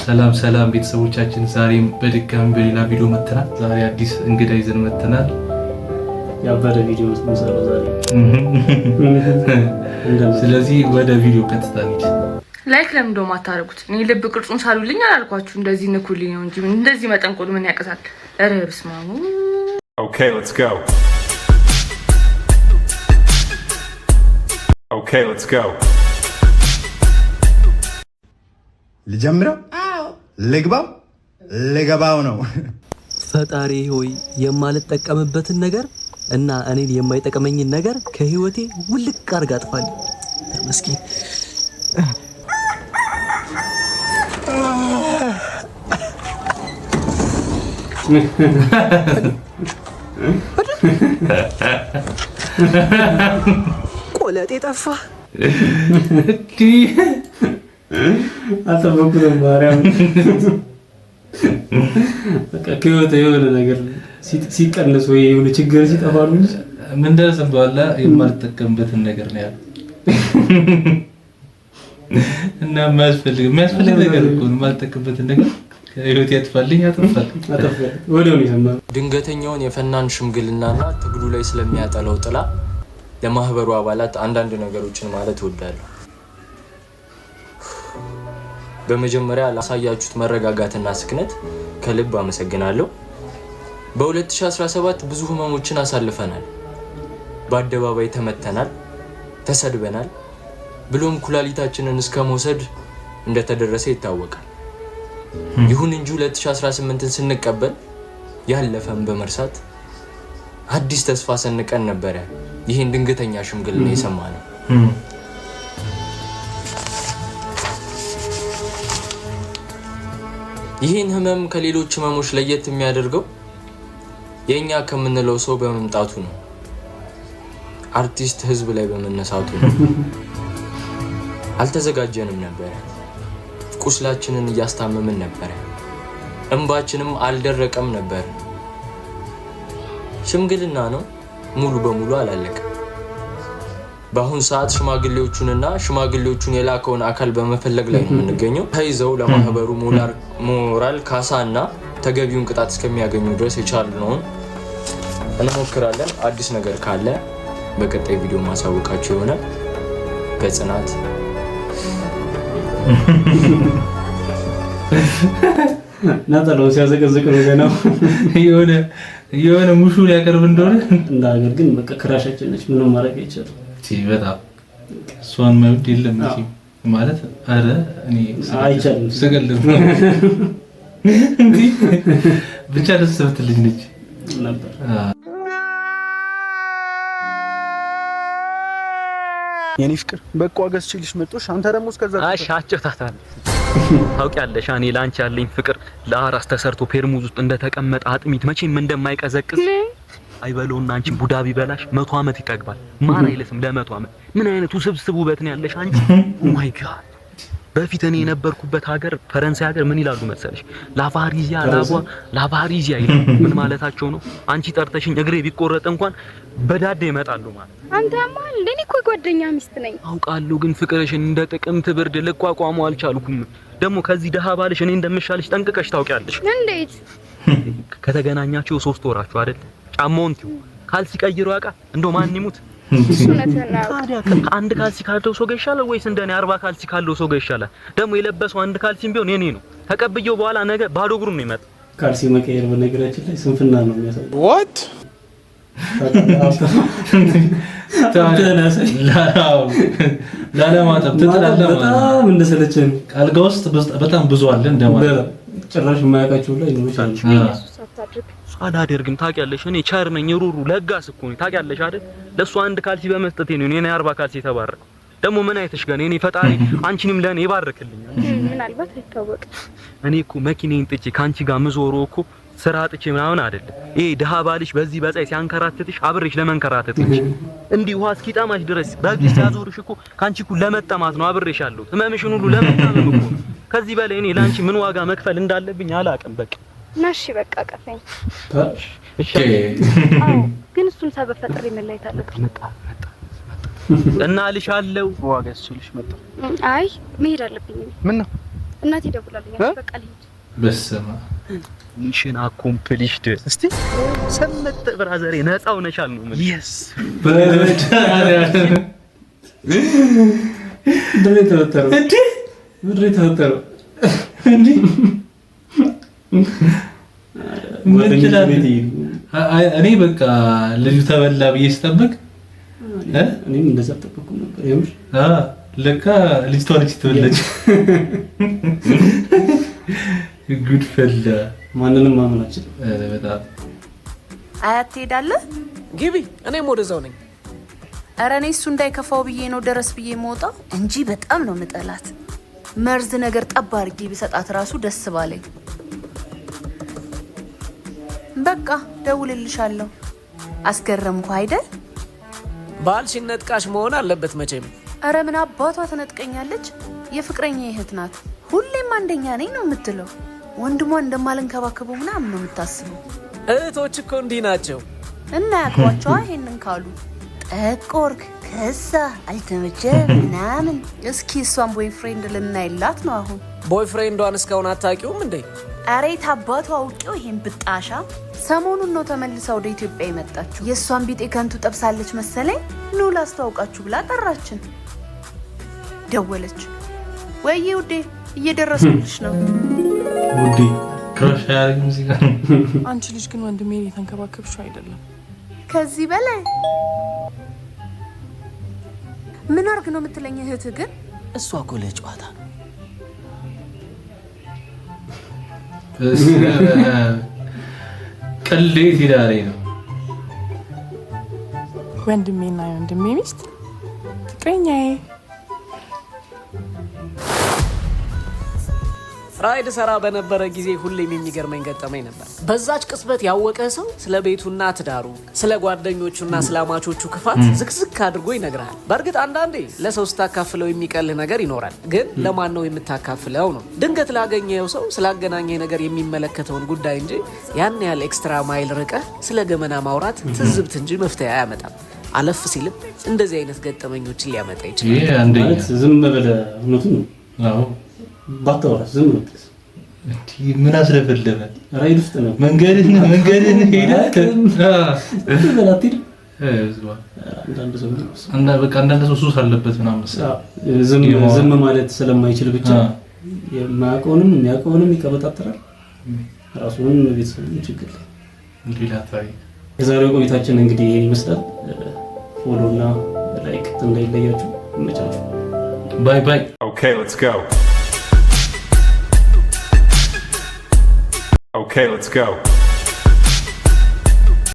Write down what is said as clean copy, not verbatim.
ሰላም ሰላም ቤተሰቦቻችን፣ ዛሬም በድጋሚ በሌላ ቪዲዮ መጥተናል። ዛሬ አዲስ እንግዳ ይዘን መጥተናል። ያበደ ቪዲዮ የምንሰራው ዛሬ። ስለዚህ ወደ ቪዲዮ ቀጥታ እንሂድ። Like ለምን እንደውም አታደርጉት? እኔ ልብ ቅርጹን ሳሉልኝ አላልኳችሁ? እንደዚህ ንኩልኝ ነው እንጂ እንደዚህ መጠንቆል ምን ያቅታል? ኧረ በስመ አብ። Okay, let's go. Okay, let's go. ልጀምረው? ልግባው? ልገባው ነው። ፈጣሪ ሆይ፣ የማልጠቀምበትን ነገር እና እኔን የማይጠቅመኝን ነገር ከህይወቴ ውልቅ አድርጋ አጥፋልኝ። ተመስገን። ቆለጤ ጠፋ። አልጠበኩትም። ማርያም፣ በቃ ከህይወት የሆነ ነገር ሲቀንስ ወይ የሆነ ችግር ሲጠፋ ነው እንጂ። ምን ደረሰ በኋላ የማልጠቀምበትን ነገር ነው ያለው። እና የሚያስፈልግ ነገር እኮ ነው። የማልጠቀምበትን ነገር ከህይወት ያጥፋልኝ፣ ያጠፋል። ወዲያው ነው የሰማነው። ድንገተኛውን የፈናን ሽምግልናና ትግሉ ላይ ስለሚያጠላው ጥላ ለማህበሩ አባላት አንዳንድ ነገሮችን ማለት እወዳለሁ። በመጀመሪያ ላሳያችሁት መረጋጋትና ስክነት ከልብ አመሰግናለሁ። በ2017 ብዙ ህመሞችን አሳልፈናል። በአደባባይ ተመተናል፣ ተሰድበናል፣ ብሎም ኩላሊታችንን እስከ መውሰድ እንደተደረሰ ይታወቃል። ይሁን እንጂ 2018ን ስንቀበል ያለፈን በመርሳት አዲስ ተስፋ ሰንቀን ነበረ ይህን ድንገተኛ ሽምግልና የሰማነው። ይህን ህመም ከሌሎች ህመሞች ለየት የሚያደርገው የእኛ ከምንለው ሰው በመምጣቱ ነው። አርቲስት ህዝብ ላይ በመነሳቱ ነው። አልተዘጋጀንም ነበረ። ቁስላችንን እያስታመምን ነበረ። እንባችንም አልደረቀም ነበር። ሽምግልና ነው፣ ሙሉ በሙሉ አላለቀም። በአሁን ሰዓት ሽማግሌዎቹንና ሽማግሌዎቹን የላከውን አካል በመፈለግ ላይ ነው የምንገኘው። ተይዘው ለማህበሩ ሞራል ካሳ እና ተገቢውን ቅጣት እስከሚያገኙ ድረስ የቻልነውን እንሞክራለን። አዲስ ነገር ካለ በቀጣይ ቪዲዮ ማሳወቃቸው የሆነ በጽናት። ነጠላውን ሲያዘቀዝቅ ነው ገና። የሆነ ሙሹ ሊያቀርብ እንደሆነ። እንደ ሀገር ግን በቃ crush ኣችን ነች። ምንም ማድረግ አይቻልም። በጣም እሷን መውደድ የለም መቼም ማለት፣ ኧረ እኔ አይቻልም። ስቀልድ ነው። እንዲህ ብቻ ደስ የምትል ልጅ ነች። ነበር። የኔ ፍቅር፣ በቃ ገዝቼልሽ መጦሽ አንተ ደግሞ እስከዛ አሽ አጭታታል። ታውቂያለሽ፣ እኔ ላንቺ ያለኝ ፍቅር ለአራስ ተሰርቶ ፔርሙዝ ውስጥ እንደተቀመጠ አጥሚት መቼም እንደማይቀዘቅዝ አይበለውና አንቺ ቡዳ ቢበላሽ 100 ዓመት ይጠግባል። ማር አይልስም ለ100 ዓመት። ምን አይነት ውስብስብ ውበት ነው ያለሽ አንቺ! Oh my God! በፊት እኔ የነበርኩበት ሀገር ፈረንሳይ ሀገር ምን ይላሉ መሰለሽ? ላቫሪዚያ ላቧ ላቫሪዚያ ይላሉ። ምን ማለታቸው ነው? አንቺ ጠርተሽኝ እግሬ ቢቆረጥ እንኳን በዳዴ ይመጣሉ ማለት። አንተ ያማል እንዴ? እኔ እኮ የጓደኛ ሚስት ነኝ። አውቃለሁ፣ ግን ፍቅርሽን እንደ ጥቅምት ብርድ ልቋቋመው አልቻልኩም። ደግሞ ከዚህ ደሃ ባልሽ እኔ እንደምሻልሽ ጠንቅቀሽ ታውቂያለሽ። እንዴት? ከተገናኛችሁ 3 ወራችሁ አይደል? ጫማውን ትዩ ካልሲ ቀይሮ ያውቃል? እንደው ማን ይሙት። እሱ እውነትህን ነው። ታዲያ አንድ ካልሲ ካለው ሰው ጋር ይሻላል ወይስ እንደኔ 40 ካልሲ ካለው ሰው ጋር ይሻላል? ደግሞ የለበሰው አንድ ካልሲም ቢሆን የኔ ነው። ተቀብየው በኋላ ነገ ባዶ እግሩን ነው ይመጣ። ካልሲ መቀየር በነገራችን ላይ ስንፍና ነው የሚያሳየው። What? ላለማጠብ ትጥላለህ ማለት ነው። በጣም እንደሰለቸን። አልጋ ውስጥ በጣም ብዙ አለ እንደማለት። ጭራሽ የማያውቃቸው ላይ ሊኖር ይችላል። ኢየሱስ፣ አታድርግ። አላደርግም። ታውቂያለሽ፣ እኔ ቸር ነኝ፣ ሩሩ ለጋስ እኮ ነኝ። ታውቂያለሽ አይደል? ለእሱ አንድ ካልሲ በመስጠቴ ነው እኔ 40 ካልሲ የተባረከው። ደግሞ ምን አይተሽ ገና እኔ ፈጣሪ አንቺንም ለኔ ይባርክልኛል። ምናልባት አይታወቅም። እኔ እኮ መኪናዬን ጥቼ ከአንቺ ጋር ምዞረው እኮ ስራ አጥቼ ምናምን አይደለም። ይሄ ድሃ ባልሽ በዚህ በፀሐይ ሲያንከራትትሽ አብሬሽ ለመንከራተት እንጂ፣ እንዲህ ውሃ እስኪጠማሽ ድረስ በእግርሽ ሲያዞርሽ እኮ ከአንቺ እኮ ለመጠማት ነው አብሬሽ ያለሁት። ህመምሽን ሁሉ ለመታመም እኮ ነው። ከዚህ በላይ እኔ ለአንቺ ምን ዋጋ መክፈል እንዳለብኝ አላውቅም። በቃ። እና እሺ በቃ ቀፈኝ። እሺ። አዎ፣ ግን እሱን ሰበብ ፈጥሬ መለየት አለብኝ። መጣ መጣ እና እልሻለሁ። ዋጋ ገዝቼልሽ መጣሁ። አይ፣ መሄድ አለብኝ እኔ። ምን ነው? እናቴ ደውላልኛለች። በቃ ልሂድ። በስመ Mission accomplished። እስቲ ሰለጠ brother ኤ፣ ነፃ ሆነሻል ነው የምልህ። Yes. በመድኃኒዓለም። ምንድን ነው የተፈጠረው? እንዴ? ምንድን ነው የተፈጠረው? እንዴ፣ ምን ጓደኞቹ ትላለህ? ቤት ይሄዱ። እኔ በቃ ልጁ ተበላ ብዬ ስጠብቅ እ? እኔም እንደዛ አልጠበኩም ነበር የምር። አ ለካ ልጅቷ ነች የተበላች። ጉድ ፈላ። ማንንም ማመን አልችልም። ኧረ በጣም። አያት ትሄዳለህ? ግቢ፣ እኔም ወደዛው ነኝ። ኧረ እኔ እሱ እንዳይከፋው ብዬ ነው ደረስ ብዬ የምወጣው እንጂ በጣም ነው ምጠላት። መርዝ ነገር ጠብ አድርጌ ብሰጣት ራሱ ደስ ባለኝ። በቃ ደውልልሻለሁ። አስገረምኩ አይደል? ባል ሲነጥቃሽ መሆን አለበት መቼም። ኧረ ምን አባቷ ትነጥቀኛለች? የፍቅረኛ እህት ናት። ሁሌም አንደኛ ነኝ ነው የምትለው። ወንድሟ እንደማልንከባከበው ምናምን ነው የምታስበው። እህቶች እኮ እንዲህ ናቸው። እና ያግቧቸዋ ይሄንን ካሉ። ጠቆርክ፣ ከሳ፣ አልተመቸ ምናምን። እስኪ እሷን boyfriend ልናይላት ነው አሁን። Boyfriend ዷን እስካሁን አታውቂውም እንዴ? ኧረ የት አባቱ አውቄው ይሄን ብጣሻ። ሰሞኑን ነው ተመልሳ ወደ ኢትዮጵያ የመጣችው። የእሷን ቢጤ ከንቱ ጠብሳለች መሰለኝ። ኑ ላስተዋውቃችሁ ብላ ጠራችን። ደወለች። ወይዬ ውዴ፣ እየደረስኩልሽ ነው። ውዴ crush አያደርግም እዚህ ጋር። አንቺ ልጅ ግን ወንድሜን የተንከባከብሽው አይደለም። ከዚህ በላይ ምን አርግ ነው የምትለኝ? እህትህ ግን እሷ እኮ ለጨዋታ ነው። በስመ አብ። ቅሌት ይላል ነው። ወንድሜና የወንድሜ ሚስት ፍቅረኛዬ። ራይድ ሰራ በነበረ ጊዜ ሁሌም የሚገርመኝ ገጠመኝ ነበር። በዛች ቅጽበት ያወቀ ሰው ስለ ቤቱና ትዳሩ፣ ስለ ጓደኞቹና ስለ አማቾቹ ክፋት ዝክዝክ አድርጎ ይነግርሃል። በእርግጥ አንዳንዴ ለሰው ስታካፍለው የሚቀልህ ነገር ይኖራል። ግን ለማን ነው የምታካፍለው ነው። ድንገት ላገኘው ሰው ስላገናኘህ ነገር የሚመለከተውን ጉዳይ እንጂ ያን ያህል extra mile ርቀህ ስለ ገመና ማውራት ትዝብት እንጂ መፍትሄ አያመጣም። አለፍ ሲልም እንደዚህ አይነት ገጠመኞችን ሊያመጣ ይችላል። ይሄ አንደኛ። ማለት ዝም ብለህ እውነቱን ነው አዎ። ባታወራስ፣ ዝም ብትልስ? እንዲህ ምን አስለፈለፈ? ራይድ ውስጥ ነው። መንገድህን ሄደህ ዝም ብለህ አትሄድም? በስመ አብ። አንዳንድ ሰው በቃ አንዳንድ ሰው ሱስ አለበት ምናምን መሰለኝ። ዝም ዝም ማለት ስለማይችል ብቻ የማያውቀውንም የሚያውቀውንም ይቀበጣጠራል። ራሱንም ቤተሰቡንም ችግር ላይ። ሌላ ታሪክ። የዛሬው ቆይታችን እንግዲህ ይሄን ይመስላል። Follow እና like እንዳይለያችሁ። ይመቻችሁ። Bye bye። Okay, let's go. Okay, let's go.